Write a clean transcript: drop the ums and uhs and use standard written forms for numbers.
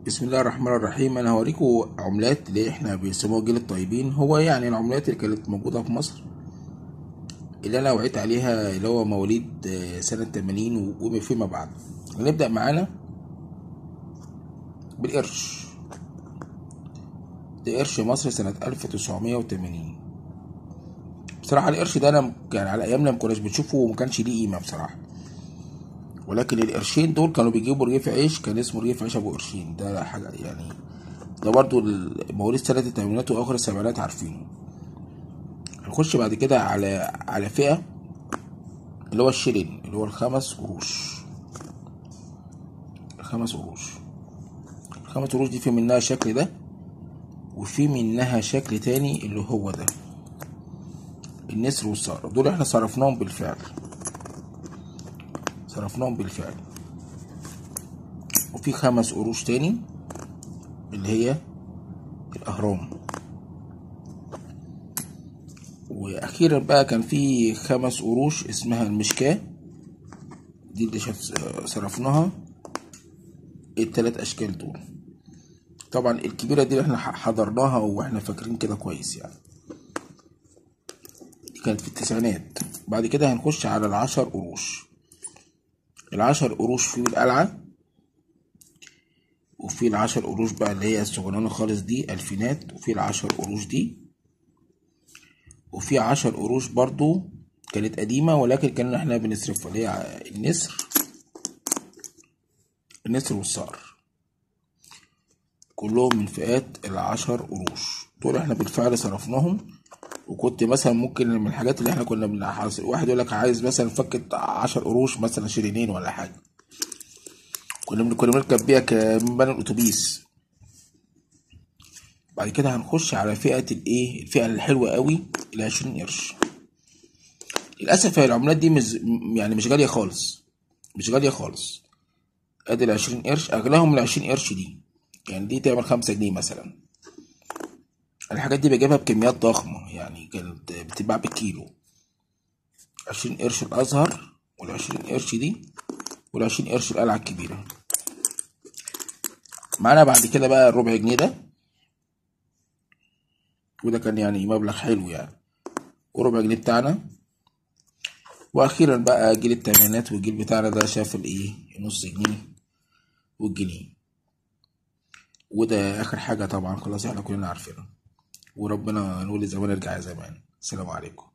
بسم الله الرحمن الرحيم. انا هوريكم عملات اللي احنا بيسموها جيل الطيبين، هو يعني العملات اللي كانت موجودة في مصر اللي انا وعيت عليها، اللي هو مواليد سنة 80 وفيما بعد. هنبدا معانا بالقرش. ده قرش مصر سنة 1980. بصراحة القرش ده انا يعني على ايامنا ما كناش بنشوفه وما كانش ليه قيمة بصراحة، ولكن القرشين دول كانوا بيجيبوا رغيف عيش، كان اسمه رغيف عيش ابو قرشين. ده حاجة يعني ده برضو مواليد سنة الثمانينات واخر السبعينات عارفينه. هنخش بعد كده على فئة اللي هو الشيلين، اللي هو الخمس قروش. الخمس قروش، الخمس قروش دي في منها شكل ده، وفي منها شكل تاني اللي هو ده، النسر والصقر. دول احنا صرفناهم بالفعل، صرفناهم بالفعل. وفي 5 قروش تاني اللي هي الأهرام. وأخيرا بقى كان في 5 قروش اسمها المشكاة، دي اللي صرفناها التلات أشكال دول. طبعا الكبيرة دي اللي احنا حضرناها واحنا فاكرين كده كويس يعني، دي كانت في التسعينات. بعد كده هنخش على 10 قروش. 10 قروش في القلعة، وفي 10 قروش بقى اللي هي الصغننة خالص دي ألفينات، وفي 10 قروش دي، وفي 10 قروش برضو كانت قديمة ولكن كان احنا بنصرفها، اللي هي النسر، النسر والصقر، كلهم من فئات 10 قروش. دول احنا بالفعل صرفناهم. وكنت مثلا ممكن من الحاجات اللي احنا كنا بنحصل، واحد يقول لك عايز مثلا فكة 10 قروش مثلا شيرينين ولا حاجة، كنا بنركب بيها من بين الاتوبيس. بعد كده هنخش على فئة الايه، الفئة الحلوة قوي، 20 قرش. للأسف هي العملات دي يعني مش غالية خالص، مش غالية خالص. ادي 20 قرش، اغلاهم 20 قرش دي، يعني دي تعمل 5 جنيه مثلا. الحاجات دي بجيبها بكميات ضخمة، يعني كانت بتتباع بالكيلو. 20 قرش الأزهر، وال20 قرش دي، وال20 قرش القلعة الكبيرة. معانا بعد كده بقى الربع جنيه ده، وده كان يعني مبلغ حلو يعني، وربع جنيه بتاعنا. وأخيرا بقى جيل التمانينات والجيل بتاعنا ده شاف الإيه، النص جنيه والجنيه، وده آخر حاجة طبعا خلاص احنا كلنا عارفينها. وربنا نقول لزمان ارجع يا زمان. السلام عليكم.